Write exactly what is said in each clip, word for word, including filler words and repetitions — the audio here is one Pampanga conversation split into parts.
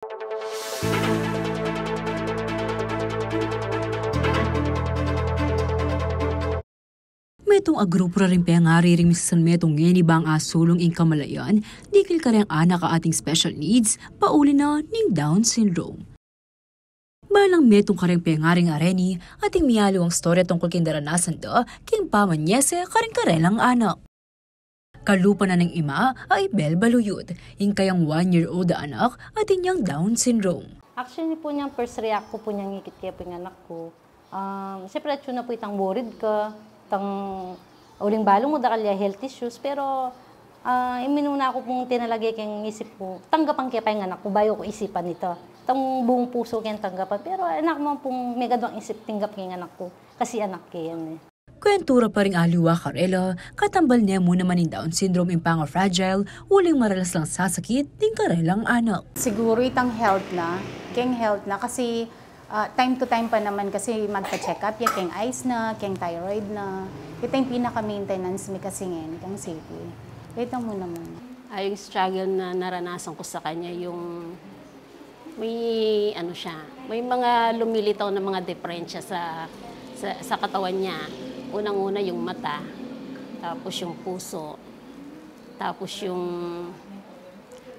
Metung a grupu ra ring pengari ring misasanmetung ngeni bang asulung ing kamalayan dikil kareng anak a ating special needs, pauli na ning Down syndrome. Balang metung kareng pengaring areni, ating mialiwang istorya tungkul king daranasan da king pamanyese kareng karelang anak. Kalupa na ning ima a i Bel Baluyut, ing kayang one-year-old a anak, atin yang Down syndrome. Actually po, niyang first react ku po niyang ikit ke po ing anak ku. Um, siyempre, atyu na po itang worried ka, itang uling balu mu, dakal ya health issues, pero, ah, ing minuna ku pong tinalage keng isip ku, tanggapan ke pa ing anak ku, bayu ku isipan ita. Itang buung pusu keng tanggapan, pero anak mu pong megadwang isip tinggap keng anak ku, kasi anak ke yan e. Kwentura pa ring aliwa karela, katambal ne mu naman ing Down syndrome ing panga-fragile, uling maralas lang sasakit ding karelang anak. Siguru itang health na, keng health na, kasi, ah, time to time pa naman kasi magpa-check up ya, keng eyes na, keng thyroid na. Ita ing pinaka-maintenance mi kasi ngeni kang city. Ita mu naman. Ay, yung struggle na naranasan ko sa kanya, yung may, ano siya, may mga lumilitaw na mga diferensya sa, sa, sa katawan niya. Unang-una yung mata, tapos yung puso, tapos yung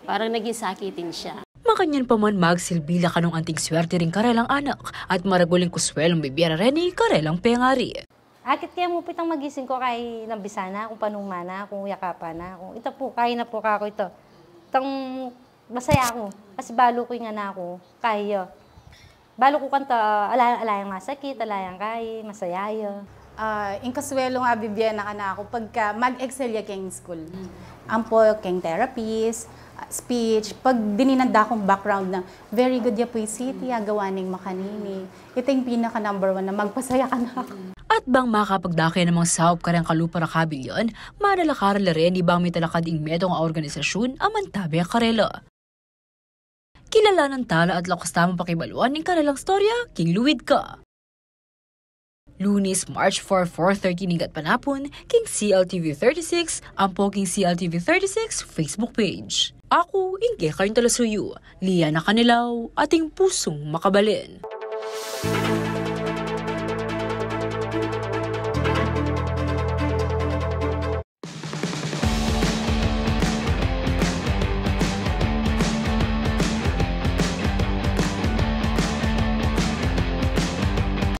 parang naging sakitin siya. Makanyan pa man, magsilbi la kanung anting swerte ring karelang anak at maragul ing kuswelung bibie ra reni karelang pengari. Akit ke mu po itang magising ku, kay nabisa na ku, panuma na ku, yakapan na ku. Ita po, kaya na po kaku ita. Itang masaya ku, kasi balu ku ing anak ku, kaya. Balu ku kanta, ala, ala yang masakit, ala yang kaya, masaya ya. Ah, ing kaswelung abibie na kanaku pagka mag-excel ya keng school. Ampo keng therapist, ah, speech, pag dininan da kung background na, very good ya pu i Siti, agawa neng makanini. Ita ing pinaka number one na magpasaya kanaku. At bang makapagdake namang saup kareng kalupa ra kabilyan, manalakar la reni bang mitalakad ing metung a organisasyun a mantabe karela. Kilalanan tala at lakas tamung pakibaluan ing karelang istorya king Luid Ka. Lunes, March four, four thirty ning gatpanapun, king C L T V thirty-six, ampo king C L T V thirty-six Facebook page. Aku ing kekayung talasuyu, Liana Canilaw, ating pusung makabalen.